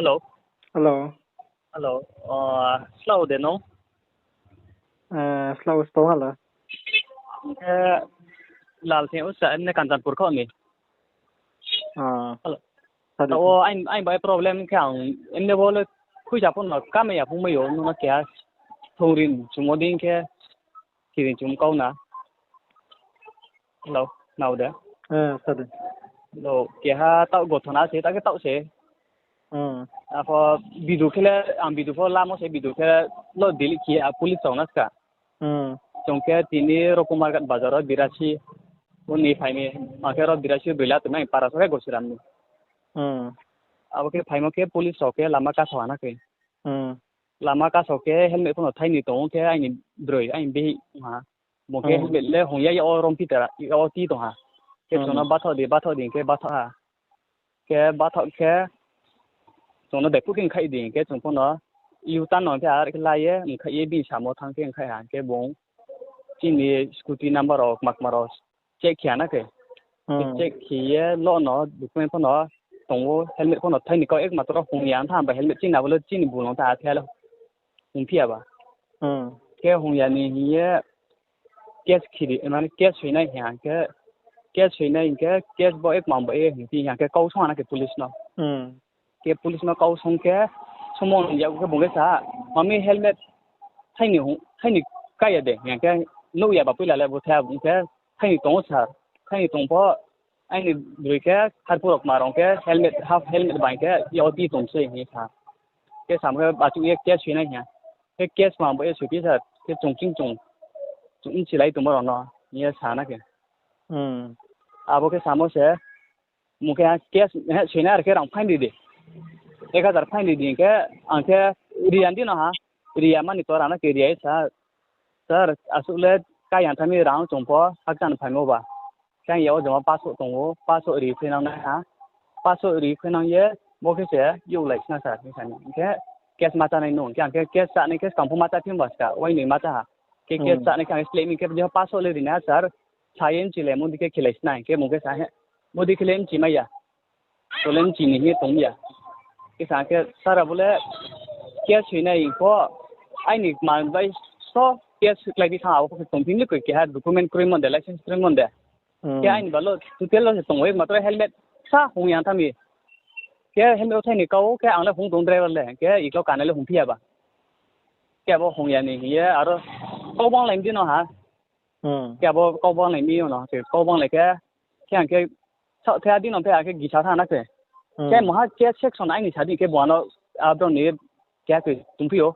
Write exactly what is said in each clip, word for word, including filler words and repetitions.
Hello. Hello. Hello. Slau de nung? Slau stong hala. Khe Lal thing usa emne Kanchanpur kho ni. Hello. Tao wo aini bai problem khe ang emne bo le khuisa pho no kamai ya phung mai yo nung no keha thongrin chungmo dei khe kirin chung kau na. Hello, nao de. Hello, keha taoh gothona se, ta khe taoh se. Apho video khe le, ang video pho lamo se, video khe lo delete khe a police rao na ska. Chung khe tini Rokumarghat bazar wo birasi, bo ni phai ni, ma khe ro birasi broi la tongmai para so khe Gosiram ni. Abo khe phaimo khe police rao khe lama kasao ha na khe. Lama kasao khe helmet pho no thaini tong ou khe aini broi, aini bihih ha. Bung khe helmet le hung ya, ya wo romphi tara, ya wo ti tong ha. Khe chung no bathaoh di, bathaoh di hing khe bathaoh ha. Khe bathaoh khe chung no dephu khe nkhaih di hing khe chung pho no U-turn no khe ar khe la ye nkhaih ye bini samo thanng khe nkhaih ha hing khe bung chini scooty number rao kma kma rao check khe ha na khe. Khe check khe ye lo no document pho no tong ou, helmet pho no thaini kau ekmatro hung ya tha, bai helmet chini abo le chini bul no tha, athe le hungphi ya ba. Khe hung ya ni hing ye case khiri, mane case soinai hing khe, case soinai hing khe case bo ekma bai ye hing phi hing khe kau song ha na khe police no. Khe police no kau song khe, songmo ni yakgu khe bung khe sa ha, mami helmet thaini hung, thaini kai ya de hing khe, nuh ya ba poila le bo the, bung khe thaini tong ou sir, thaini tong pho, aini broi khe harpu rao kma rao khe helmet, half helmet bai khe ya wo ti tong se hing ye sa. Khe samo khe achouh ye case soinai hing ya. Khe case ma bo ye soiphi sa, khe chung ching chung, chung bchilai tongmo rao no hing ye sa na khe. Abo khe samo se, mung khe case, he, soinai ar khe rang fine ri di. Ek hajar fine ri di hing khe, ang khe ri ya di no ha, ri ya mani tora na khe ri ya sa, sir, asuh le kai ya tha mi rang chung pho hakchan phaimo ba. Khe ang ya wo joma pasoh tong ou, pasoh ri khuinang nai ha. Pasoh ri khuinang ye, bo khe se youhlai sna sir hing sa ni. Hing khe case ma chá nai nung, hing khe ang khe case chá nai khe skang pho ma chá phi ba ska, uainoi ma chá ha. Khe case chá nai khe ang sleh mi khe, je pasoh le ri nai ha sir, sa ye mchilai mo di khe khelai sna, hing khe bung khe sa he, mo di khe le mchi mai ya. To le mchi ni hing ye tong ya. Khe sa khe sir abo le case soinai pho, aini kma bai so case khlai di thanng abo pho khe tongphi ni koi keha document kroimo de, license kroimo de. Khe aini ba lo total lo se tong ou, ekmatro helmet sa hung ya tha mi. Khe helmet wo thaini kau khe ang le hung tong driver le, khe iklo kanai le hungphi ya ba. Khe abo hung ya ni hing ye aro kau banglai di no ha. Khe abo kau banglai mi yo no, khe kau banglai khe, khe ang khe, sa, khe adi no khe ang khe gisa tha na khe. Khe mungha case section aini sa di khe bung ano, abo ni keha khe tongphi ou.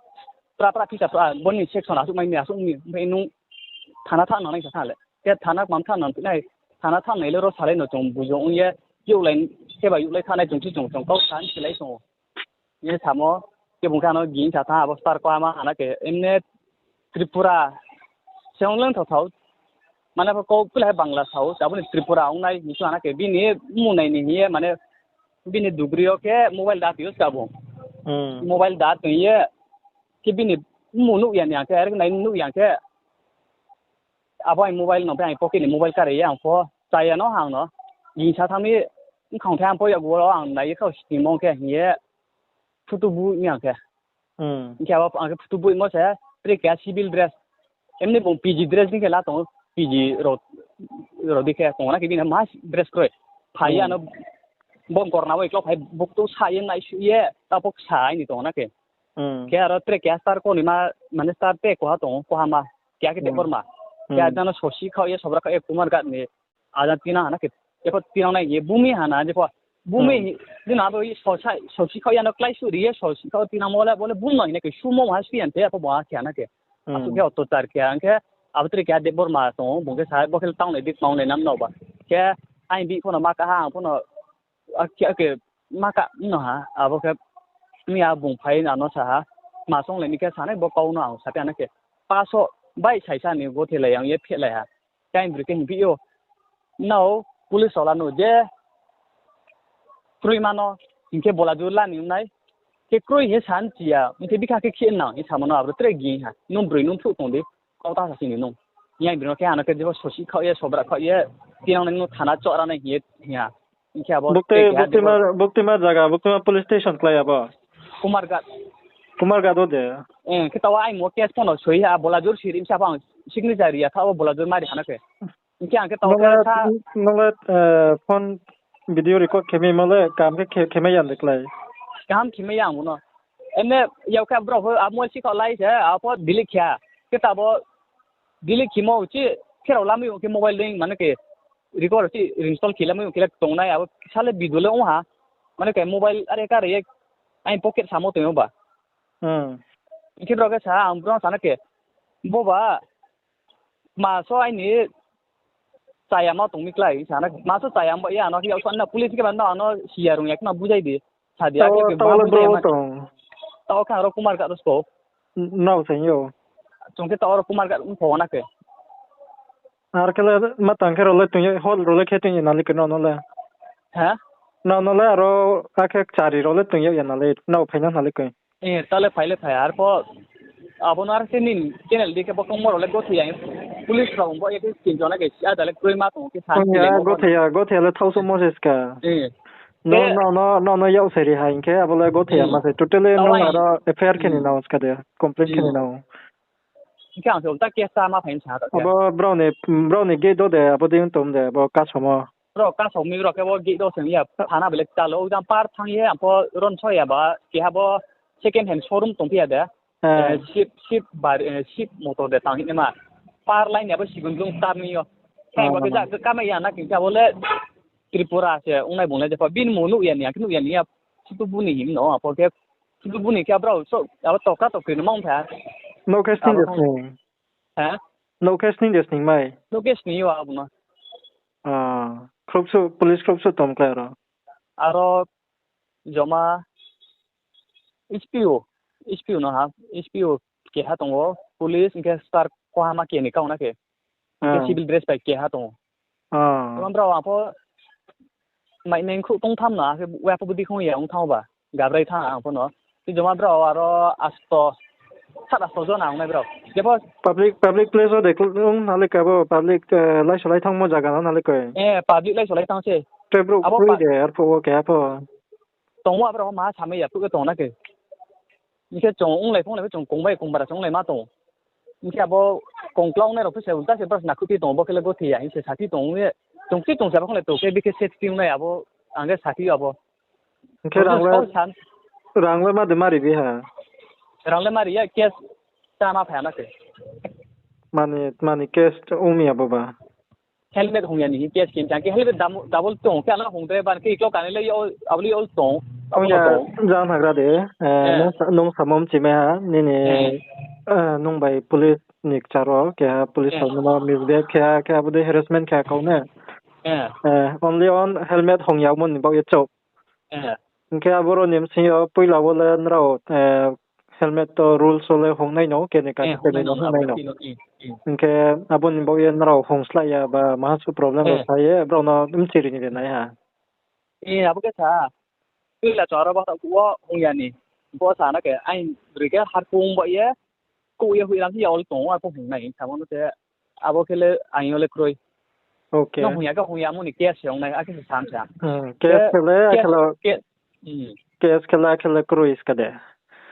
Pra pra phisa pra, bo ni section asuh mai mi, asuh mi, mphe nung thana thanng nang nai sa tha le. Khe thana kmam thanng nang nai, thana thanng nai le ro salai no chung bujo ong ye, youhlai, khe ba youhlai thanng nai chung si chung, chung kau sa ni silai song ou. Ye samo, khe bung khe ano ging sa tha, abo sir kau ama hana khe, emne Tripura, se ong leng thao thao, mane pho kau pila hai Bangla sao, abo ni Tripura ong nai, hing sa hana khe, bini mmung nai ni hing ye, mane, bini dugri yo khe mobile da ti yo ska bo. Mobile da tong ye, khe bini mmung nuh ya ni ang khe, are khe nai nuh ya ang khe, abo aini mobile no phe aini pocket ni mobile kare ye ang pho, chá ya no ang no, ging sa tha mi, bkhang the ang pho yakgu wo ang nai ye khao sning mo khe hing ye, photo bu mi ang khe. Hing khe abo ang khe photo buimo se, tre keha civil dress. Emni bung P G dress ni khe la tong ou, P G rao, rao di khe tong na khe bini ma dress kroi. Phai ye ano bo gorna wo iklo phai buktu sa ye naisuh ye, taoh pho ksa aini tong na khe. Khe aro tre keha sir kau ni ma, mane sir te koha tong ou, koha ma. Keha khe Debbarma. Khe ajang no sosi khaoh ye, sobra khaoh ye, Kumarghat ni. Ajang tinang hana khe, jepho tinang nai ye bumi hana, jepho bumi, jeno abo sosi khaoh ya no kláisuh ri ye, sosi khaoh tinangmo le, bo le bung no hing na khe, sumo ha sui ya te, apho bo ha khe hana khe. Asuh khe অত্যাচার khe, ang khe, abo tre keha Debbarma tong ou, bung khe sa, bo khe le tanglai di, tanglai nam no ba. Khe, aini bihih pho no ma ka ha, ang pho no, akhe, akhe, ma ka no ha, abo khe, mi a bung phai ano sa ha, ma songlai mi khe sanai bo kau no ang saphi hana khe, paso bai saisa ni gothelai ang ye phehlai ha. Khe aini broi khe hingphi ou, nrao police rao la no je kroima no, hing khe bola du la ni ong nai, khe kroi hing ye sa nchi ya, ong khe bikha khe kheh nang hing samo no abo tre ging ha, nung broi nung phruh tong di, kau ta sa sini nung. Hing aini broi no khe ano khe jepho sosi khaoh ye, sobra khaoh ye, tinang nai nung thana choh ra nai hing ye hing ha. Hing khe abo Bukti, tei keha Buktima, Buktima zaga, Buktima police station klái abo. Kumarghat. Kumarghat o de. Eh, khe taoh aimo case phano soi ha, Bolajur siri msa phang signature ya tha o Bolajur mari hana khe. Hing khe ang khe taoh Nung khe le, sa nung le, eh, phone video record khe mi mo le, kaham khe khe, khe mai ya de klái. Kaham khe mai ya ang bono. Emne yau khe bro pho abo mobile si khaoh lai se, abo pho delete khe ya. Khe tabo delete khemo uchi, khe rao lamai ong khe mobile dei mane khe record uchi reinstall khe lamai ong khe le tongnai abo sale video le ong ha. Mane khe mobile are kare ye aini pocket samo tongmo ba. Hmm. Hing khe bro khe sa, ang bro sana khe, bo ba, ma so aini chaya ma tong mi klái, sana khe, ma so chaya ma ba ya, ano khe yau so na police khe ba no, ano siya rung ya khe no bujai di. Sa di, Tao, akhe khe tao ma le bujai bro ma. Tong. Tao khe aro Kumarghat ro sko. Nrao se yo. Chung khe tao aro Kumarghat ong pho na khe. Ar khe le ma tang khe rao le tong ye, hall rao le khe tong ye nalai khe no, no le. Ha? No, no le aro akhe kchari rao le tong ye ya nalai, nrao phai na nalai khe. Eh, ta le phai le phai, ar pho abo no ar khe nini channel di khe bo kongmo rao le gothoi ya, police rao bo ye khe tin jona khe ada le kroi ma tong khe sa Tong ya, gothoi ya, gothoi ya le thao so mo se ska. Eh. No, Khe no, no, no, no, yau se ri ha, hing khe abo le gothoi ya Hmm. ma se. Totally Tao nung ai- aro F I R khe ni Hmm. nang ska de, complaint khe ni Hmm. nang. Hing khe ang se ulta case sa ma phai sa ta khe. Abo brao ni, brao ni gate do de, abo dei tong de, abo kasamo. Bro, kasao mi bro, khe bo gate do se ya, thana bele chalo, o jang par thang ye, ang pho ron so ya ba, keha bo second hand showroom tong phi ya de. Eh. Eh, Shiv, Shiv bar, eh, Shiv motor de tang hing ma. Par line ya bo sigun jung tar ni yo. Khe Ah, bo khe ah. ja, khe kama ya na, khe abo le Tripura se, ong nai bung le, jepho, bini mung nuh ya ni, ang khe nuh ya ni ya, situ buni him no, apo khe, situ buni khe, brao, so, abo tokra tokri no mang pha. Nouh khe sning Abo de thang- sning? Ha? Nouh khe sning de sning mai? Nouh khe sning yo abo no. Ah, khrouh su, police khrouh su tong klái aro? Aro joma S P O, S P O no ha, S P O keha tong ou, police hing khe star koha ma keni kau na khe. Hing khe Ah. civil dress bai keha tong ou. Ah. Tma brao ang pho mai neng khrouh tong tham no, akhe wa pho budi khong ya ong thang ba, gabrai thang ang pho no. Tei joma brao aro asto, sat asto jona ong nai brao. Jepho Public, public place o de kl-, ong nalai khe abo public, eh, laisolai thangmo zaga no nalai khe. Eh, public laisolai thang se. Tei brouh Abo kroi pa- de, arphuh wo keha pho. Tongmo abrao ma samai ya, phuh khe tong na khe. Hing khe chung onglai phonglai pho chung kongbai kongbara se onglai ma tong. Hing khe abo kongkla ongnai rao pho se ulta se bas nakhuh phi tong, bo khe le gothoi ya hing se saphi tong ye. Chung phi tong se abo khe le to khe bikhe safety ongnai abo, ang khe saphi abo. Hing khe Bo rang le, sal san. Rang le ma de ma ri bi ha? Rang le ma ri ya, cash chá ma phai ya na khe. Mani, mani cash ong mi ya bo ba? Helmet hong ya ni hi cash khe, jang khe helmet dam-, double tong, khe ano hong de, ban khe iklo kani le yo, abo le yo tong, Ong abo ya, tong. Jang hagra de, eh, Eh. nung sa-, nung samo mchi mai ha, nini, Eh. eh, nung bai police ni kchar wo, keha police Eh. rao no misbehave khe, khe abo de harassment khe kau ne. Eh. Eh, only on helmet hong ya mo ni baoh ye chouh. Eh. Hing khe aboro ni bsing yo poila wo le nrao, eh, helmet to rules wo le hong nai no, keni Eh, kati hong nai keni no, no, hong nai abo no. Tino, eh, eh. Hing khe abo ni baoh ye nrao hong slái ya ba maha su problem rao Eh. sa ye, brao no mchiri ni de nai ha. Eh, abo khe sa. Poila choro bo ta wo hong ya ni. Bo sa na khe, ain rui khe harkung bo ye, kouh ye hui ram si ya ol tong ou, arphuh hong nai, samo no se, abo khe le aing yo le kroi. Okay. No hong ya khe hong ya mo ni case se ong nai, akhe se sam sa. Hmm, case Khe, khe le, case, akhe le, ke-, hmm. Case khe le, akhe le kroi ska de.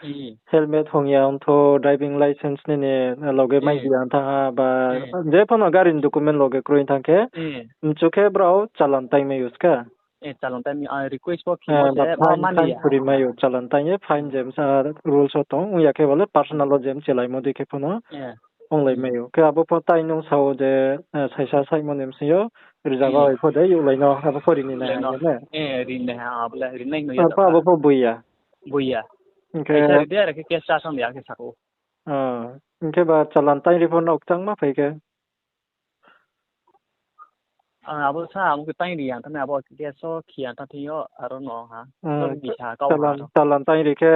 Hmm. Helmet hong ya ong tho, driving license nini, loge mai Hmm. di ang thang ha, ba, Hmm. je phano gari ni document loge kroi thang khe, Hmm. mchu khe brao challan tai mai ou ska. Eh, challan tai mi, ah, request pho khimo Eh, se, ba ma fine, mani fine ya. Suri mai ou, challan tai ye, fine je msa rules wo tong, ong ya khe bo le personal wo je mchelaimo dei khe phano, Eh. onglai Hmm. mai ou. Khe abo pho tai nung sao je, eh, saisa saimo ni bsing yo, rijaba Hmm. bai pho de, youhlai no, abo pho rini nai Youhlai no. Hing ye ne. Eh, rini nai ha, abo le rini nai no ya Abo, abo pho boi ya. Boi ya. Hing khe Saisa ri de, are khe case chá sang ya khe sako. Ah, hing khe ba challan tai ri pho nok chang ma phai khe. Ang abo sa, abo khe taing ri yang thani, abo khe so khi yang thani yo, aro no ha. Hmm, So bisa kau ha challan, aro. Challan taing ri khe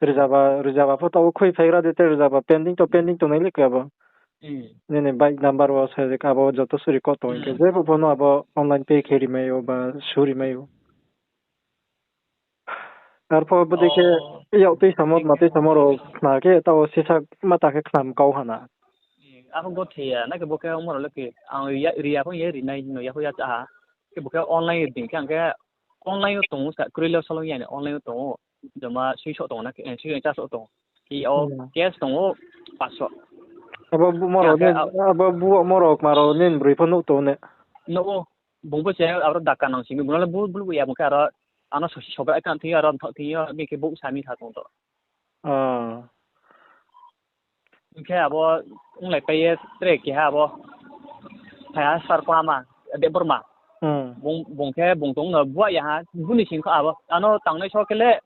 rijaba, rijaba pho tao khui phaigra de te rijaba pending to pending tongnai le khe abo. Hmm. Nini bike number wo se abo joto suri ko tong khe. Hmm. Je pho no abo online pay khe ri mai ou ba su ri mai ou. Arpho bodei khe Oh. yak tui samo, ma tui samo rao khna khe, tao sisa ma ta khe khnam kau ha na. Arpho bo thei ya, na khe bo khe omo rao le khe, ang ri ya, ri ya pho ye ri nai hing no ya pho ya cha ha. Khe bo khe online ding khe ang khe online wo tong ou sa, kroi le solo ya ni online wo tong ou. Joma sui soh tong ou na, sui soh chá soh tong ou. Khe o cash tong ou, paso. Abo bu moro, abo bu moro kma rao nini broi pho nuh tong ne. Nuh ou, bung bo se aro daka nang simi, bung no le bu, bu ya bung khe aro ano sosi sobra kan thing yo, aro thaoh thing yo, mi khe bouh sa mi sa tong to. Hing khe abo onglaipai ye tre keha abo phai ha sir Kohama, Debbarma. Bung, bung khe bung tong no bua ya ha, buni sing kho abo. Ano tangnai so khe le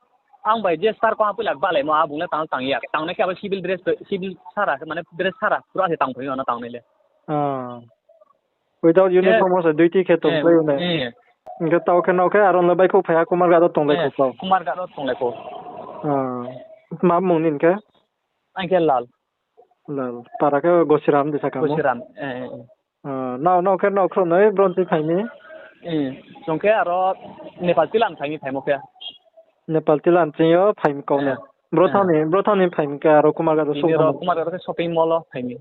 ang bai je sir Kohama poila balaimo, a bung le tang, tang ya. Tangnai khe abo civil dress, civil sara, mane dress sara, pura se tang phai ano tangnai le. Without uniform wo se duty khe tong plai ou ne. Hing khe taoh khe nao khe aro le baihkhouh phai ha Kumarghat wo tonglai kho kau. Kumarghat wo tonglai kho. Tma mung nini khe? Ang khe Lal. Lal. Para khe Gosiram de sakamo? Gosiram. Nao, nao khe nao khrouh noi bron tui phai mi? Chung khe aro Nepal tilan phai mi phaimo khe. Nepal tilan ching yo phai mi kau ne. Bro thang ni, bro thang ni phai mi khe aro Kumarghat wo shopping mall wo phai mi.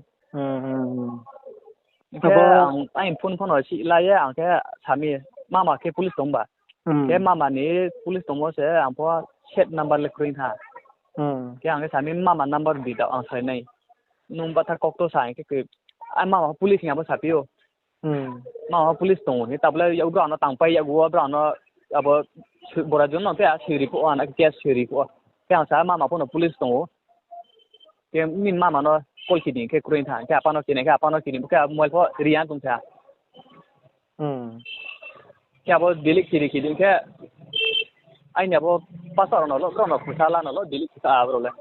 Hing khe ang, ang phone pho no si la ye, ang khe sa mi, mama khe police tong ba. Khe mama ni police tongmo se ang pho set number le kroi tha. Khe ang khe sa mi mama number di da ang sai nai. Nung batha kok to sa hing khe, ai mama police hing abo saphi ou. Mama police tong ou hing tabole brao no tangpai yakgu wo brao no abo bora jon no khe a siri phuh ou, ano case siri phuh ou. Khe ang sa mama pho no police tong ou. Khe nini mama no call khe di khe kroi tha, khe apa no khe nai khe apa no khe di, khe mobile pho ri ya tong tha. Khe abo delete khe di khe di khe aini abo pastor rao no lo, brao no phusa la no lo delete khe ta brao le.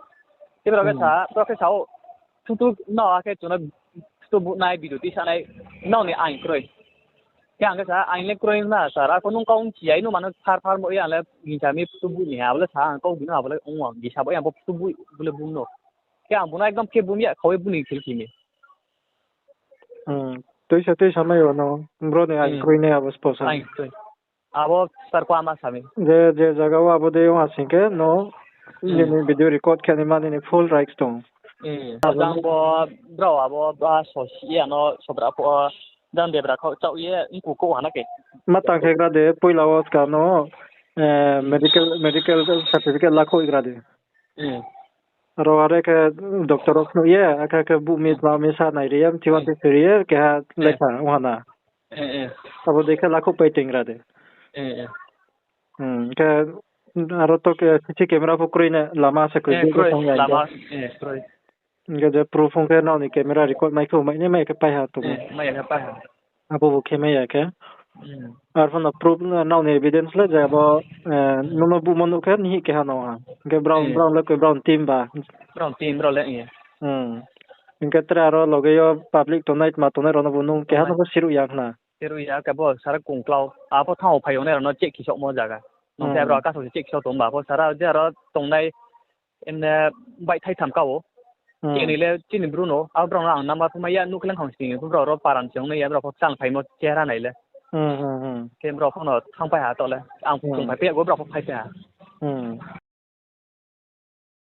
Khe brao khe sa, brao khe sa ou, photo nao akhe chung no photo bu nai, video tisa nai, nrao ni aing kroi. Khe ang khe sa, aing le kroi na sir, arpho nung kau ong chi ya, nung mano phar phar mo ye ang le hingsa mi photo bu ni ha, abo le sa ang kau bini abo le ong ang gisa bo ye ang bo photo bu, bo le bu no. Khe ang bung no ekdom khe bum ya, khau ye buni khil khe mi. Tuisa tuisa mai yo no, bro ni aing kroi nai abo spo sa. Abo sir Kohama sa mi. Je, je zaga wo abo dei ong ha sing khe no, nini video record khe ni mani ni full rights tong. Abo jang bo brao abo ba sosi ye ano sobra pho, jang debra khaoh chaoh ye mku kouh ha na khe. Ma tang khe gra de, poila wo ska no, medical, medical certificate lakhouh gra de. Aro are khe doctor rao phnuh ye, akhe khe buh mi tma mi sa nai ri ye, mthi wa te siri ye, keha lekha ong ha na. Abo dei khe lakhouh pai toing gra de. Khe aro to khe C C camera pho kroi na, lama se kroi, kroi, tong ya lama, kroi. Hing khe je proof ong khe nrao ni camera record mai khe, mai ni mai khe pai ha tong. Abo bo khe mai ya khe. Arpho no proof, nrao ni evidence le je abo, nung no buhmo nuh khe nihih keha no ha. Hing khe brao, brao le koi brao team ba. Brao team brao le. Hing khe tre aro loge yo public tongnai, tma tongnai rao no bo nung keha no pho siruh ya khna. Siruh ya khe bo sara kongklau. Apho thanng wo phai ongnai rao no check khe sohmo zaga. Nung khe brao kaso se check khe soh tong ba. Apho sara je aro tongnai emne baihthai tham ka ou. Chini le chini bru no, abo brao no ang number pho mai ya, nuh khe le khang sini, brao ro paran se ong nai ya, brao pho kchang phaimo chehra nai le. Khe brao pho no thanngpai ha to le, ang chung phaipai ya, brao pho phaipai ha.